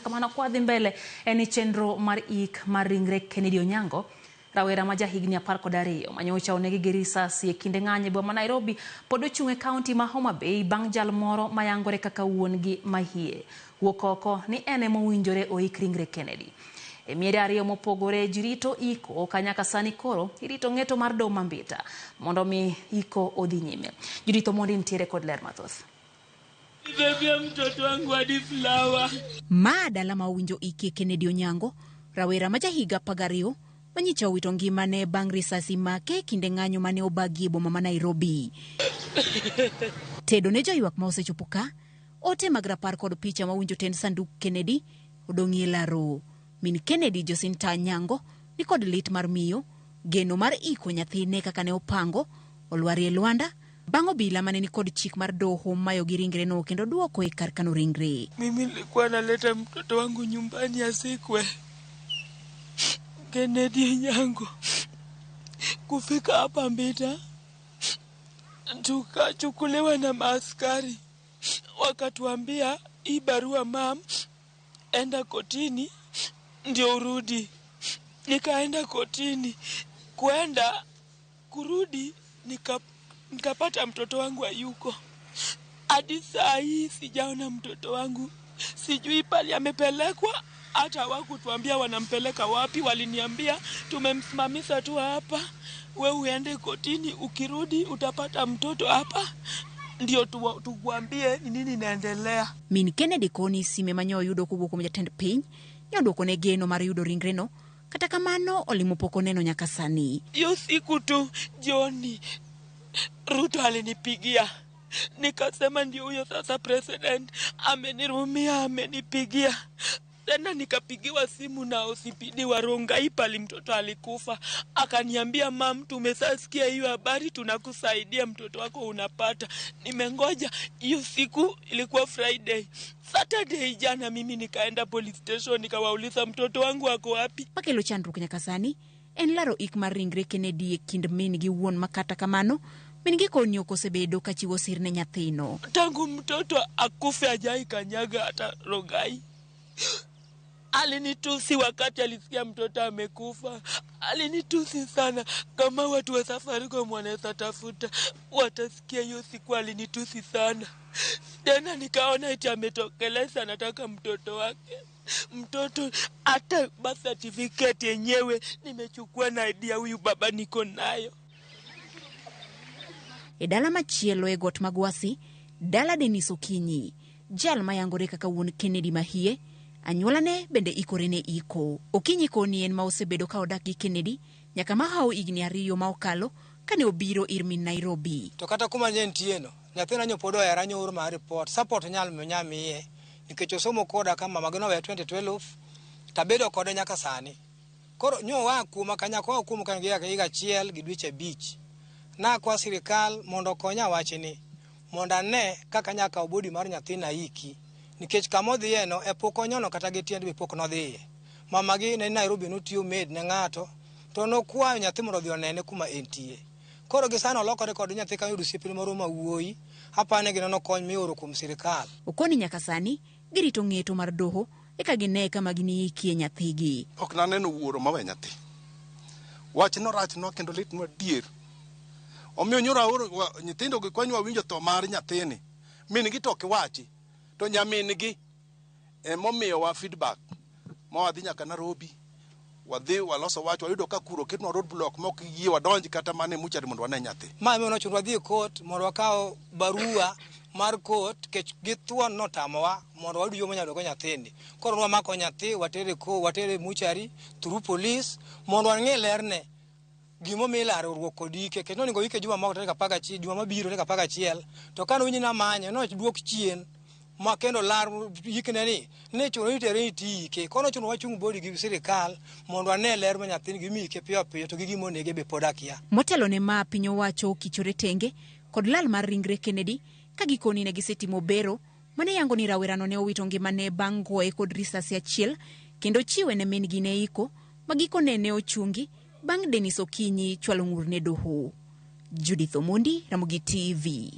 kamano kwadhi mbele en ni chenro mar ik mar ringre Kennedy Onyango rawera ma jahigni 12 manyocha onegi gi risasi e kinde ng'anyo e boma ma Nairobi pod ochung' e kaunti ma Homa Bay bang' jal moro mayangore kaka wuon-gi mahie wuok oko ni en ema owinjore oik ringre Kennedy. E miere ariyo mopogore ji rito iko ka nyaka sani koro irito ng'eto mar doho ma Mbita mondo mi iko odhi nyime. Judith Omondi nitiere kod ler mathoth. Nibebia mtoto wangu hadi flower. Ma dala ma owinjo ikie Kennedy Onyango, rawera ma jahiga 12 manyicha owito ngimane bang' risasi make e kinde ng'anyo mane obagi e boma ma Nairobi. Tedo ne joywak ma osechopo ka, ote mag rapar kod picha ma owinjo tend sanduk Kennedy odong'ie laro. Min Kennedy Josinta Anyango ni kod lit mar miyo, geno mar iko nyathine kaka ne opango, olwarie lwanda, bang' obila mane ni kod chik mar doho mayo gi ringre no kendo duoko e kar kano ringre. Mimi nilikuwa naleta mtoto wangu nyumbani asikwe. Kennedy Onyango kufika hapa Mbita tukachukuliwa na maaskari wakatuambia hii barua mam, enda kotini ndio urudi. Nikaenda kotini, kwenda kurudi nikapata mtoto wangu hayuko. Hadi saa hii sijaona mtoto wangu, sijui pali amepelekwa. Hata hawakutuambia wanampeleka wapi. Waliniambia tumemsimamisha tu hapa, we uende kotini, ukirudi utapata mtoto hapa, ndio tukuambie ni nini inaendelea. Min Kennedy koni sime manyo oyudo kowuok kuom jatend piny nyoduoko ne geno mar yudo ringre no, kata kamano olimo pok oneno nyaka sani. Hiyo siku tu jioni Ruto alinipigia, nikasema ndio huyo sasa president amenirumia, amenipigia. Tena nikapigiwa simu na OCPD wa Rongai pali mtoto alikufa, akaniambia mam, tumesasikia hiyo habari, tunakusaidia mtoto wako unapata. Nimengoja hiyo siku, ilikuwa Friday. Saturday jana mimi nikaenda police station nikawauliza mtoto wangu ako wapi. Makelo chandruok nyaka sani en laro ik mar ringre Kennedy e kind min gi wuon ma kata kamano min gi koni ok osebedo ka chiwo sir ne nyathino. Tangu mtoto akufe hajai kanyaga hata Rongai. Alinitusi wakati alisikia mtoto amekufa. Alinitusi sana. Kama watu wa Safaricom wanaweza tafuta, watasikia hiyo siku alinitusi sana. Tena nikaona eti ametokeleza anataka mtoto wake. Mtoto hata birth certificate yenyewe nimechukua na ID ya huyu baba niko nayo. E dala machielo e got Magwasi, dala Dennis Okinyi, jal mayangore kaka wuon Kennedy mahie, anyuolane bende ikore ne iko. Okinyi koni en ma osebedo ka odak gi Kennedy nyaka mahawo higni 2 ma okalo kane obiro ir min Nairobi. To kata kuma ne entie no, nyathina nyo pod ohera nyo oro mar report, support nyal miye nikech osomo koda ka mama gi noweya 2012 tabedo kode nyaka sani. Koro nyo oa kuoma kanyaka oa kuoma ka higa 1 gi dweche 5. Nakwa sirikal mondo okonya wachni mondo ane kaka nyaka kaw body mar nyathina iki nikech kama odhiye no e pok onyono kata gi tiende be pok nodhiye. Mama gi ne Nairobi notiyo maid ne ng'ato to nokwayo nyathi mondo odhi onene kuma entie. Koro gi sani olokore kod nyathi ka oyudo osiepne moro ma wuoyi, apani ginono kony mioro kuom sirikal. Okoni nyaka sani girito ng'eto mar doho eka gine kama giniikie nyathigi. Ok naneno wuoro mawe nyathi. Wachno rachnwa kendo litnwa adier. Omiyo nyoro aoro nyithindo gi kwanywa winjo tho mar nyathini. Min gi to ok wachi. To nyamin gi emomiyowa feedback. Ma wadhi nyaka Nairobi. Wadhi waloso wach, wayudo ka kuro oketnwa roadblock ma ok yie wadonj kata mana e mochari mondo wane nyathi. Ma ema nochuno wadhi e court mondo wakaw barua mar court kech githuon notamowa mondo wayud yo manyalo yudogo nyathini. Koro nwamako nyathi watere watere mochari through police mondo wang'e lerne gimomiyo ilaro ruok kod ike. Kech nonego ike juma moko tarik 11, juma mabiro tarik 11, to kane owinjo ni amanye noduok chien ma kendo lar ikne ni ne chuno ni tere ni ike. Koro nochuno wachung body gi sirikal mondo wane ler ma nyathini gi ike piyo piyo to gi gima onege be pod akia. Motelo ne ma piny owacho okichore tenge kod lal mar ringre Kennedy ka gikoni ne gisetimo bero mane yango ni rawerano ne owito ngimane bang' goye kod risasi 1 kendo chiwe ne min gi ne iko ma gikone ne ochungi bang' Dennis Okinyi chwalo ng'ur ne doho. Judith Omondi, Ramogi TV.